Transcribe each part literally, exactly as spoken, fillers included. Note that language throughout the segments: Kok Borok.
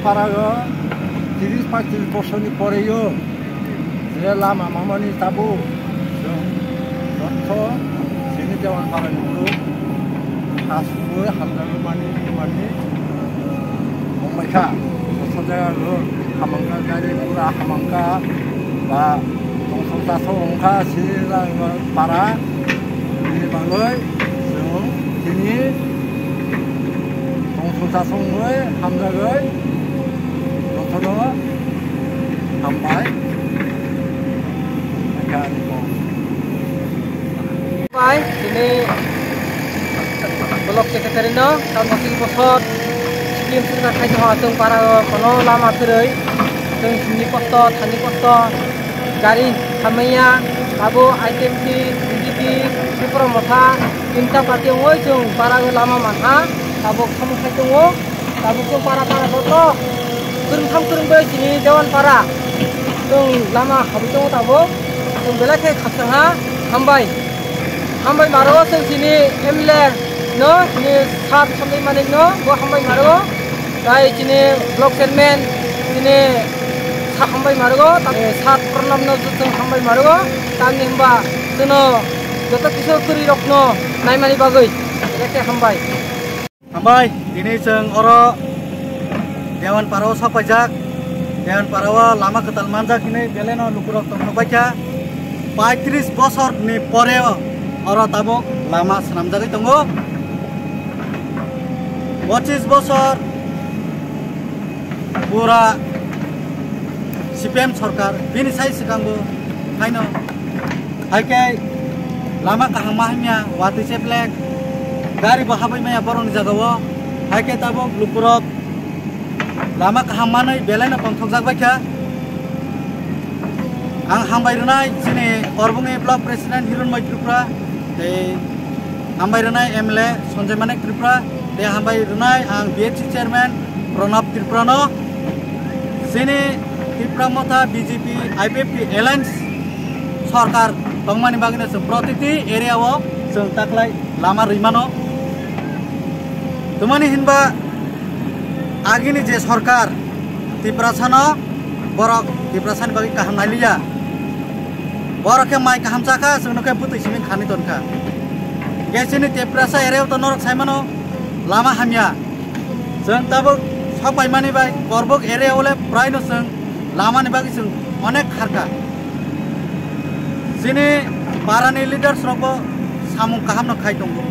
Parago tiris paitris bosorni poreyo je lama mamani tabuk chwng jotto chini Dewan parani borok asugwi hamjagwi mani mani wngbaikha. Joto jaga hamangkha, gari gura hamangkha, ba tongthok tathok wngkha chini para. Bini bagwi chwng tini tongthok tathok wngwi hamjagwi jotono hambai. Bai tini block secretary no tamo tini bosor scheme swngjak khai tongo chwng para o kono lama kwrwi chwng himni kosto thani kosto gari hamya abo I T M T, B J P, Tipra Motha tinta party wngwi chwng para o lama manha tabuk samung khai tongo. Tabuk chwng para para joto kwrwngtham kwrwngbrwi chini Dewan para chwng lama habwi tongo tabuk. Chwng belai khe khakchangha, hambai. Hambai maro chwng chini M L A no, chini sir Sanjay Manik no bo hambai maro. Tai chini block chairman chini sa hambai maro, tai sir Pranab no chwng hambai maro. Tamni hwnba chwngno joto kisa kwrwi rokno naimani bagwi belai khe hambai. Hambai, tini chwng oro Dewan para o sok paijak. Dewan para o lama kwtal manjak hinwi belai no lukurok tongthok baikha. Paitris bosor ni pore o oro tabuk lama swnamjagwi tongo. Pochis bosor pura C P M sorkar bini sai swkangbo haino. Hai khe lama kaham ma hamya, watwi cheplek, gari bo habwi maya borokni jagao. Hai khe tabuk lukurok lama kaham manwi belai no tongthokjak baikha. Ang hambai rwnai chini Korbungni block president Hironmoi Tripura tei hambai rwnai M L A Sanjay Manik Tripura tei hambai rwnai ang B H C chairman Pranab Tripura no. Chini Tipra Motha B J P I P F T alliance sorkar tongmani bagwino chwng protiti area o chwng taklai lama rwi mano. Twmani hinba agini je sorkar Tiprasano borok Tiprasani bagwi kaham nailiya. Borok khe mai kaham chakha, chwngno khe bwtwi simi khani tonkha. Khe chini Tiprasa area o to norok saimano lama hamya. Chwng tabuk sok paimani bai Korbuk area o le prai no chwng lamani bagwi chwng onek kharkha. Chini parani leaders rokbo samung kaham no khai tongo.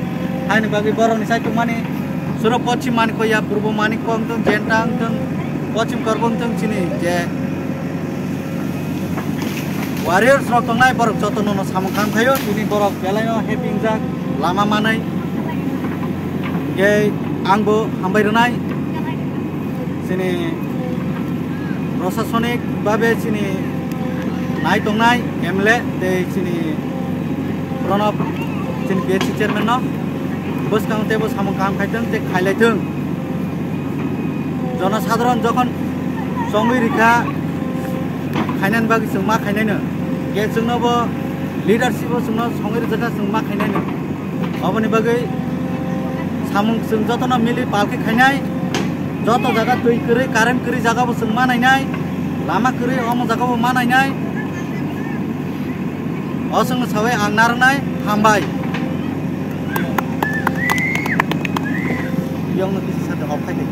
Haini bagwi borokni saichung mani suro pochim mani koya purbo mani kong tong jenta wng tong pochim Korbuk wng tong chini je warriors rok tongnai borok jotono no samung kaham khaio. Chini borok belai no happy wngjak lama manai. Hingke angbo hambai rwnai. Chini prosasonik babe chini nai tongnai M L A tei chini Pranab chini B H C chairman no bwskang teibo samung kaham khaithwng tei khailaithwng. Jonosadharon jokhon chongwi rikha khainani bagwi chwng ma khainaino. Hingke chwngnobo leadership o chwngno songwi rwjakha chwng ma khainaino. Oboni bagwi samung chwng jotono mili pal khe khainai, joto jaga twi kwrwi, current kwrwi jagabo chwng ma nainai, lama kwrwi omo jagabo ma nainai. O chwngno sawi ang narwknai, hambai. Yongno kisa sade off khai di.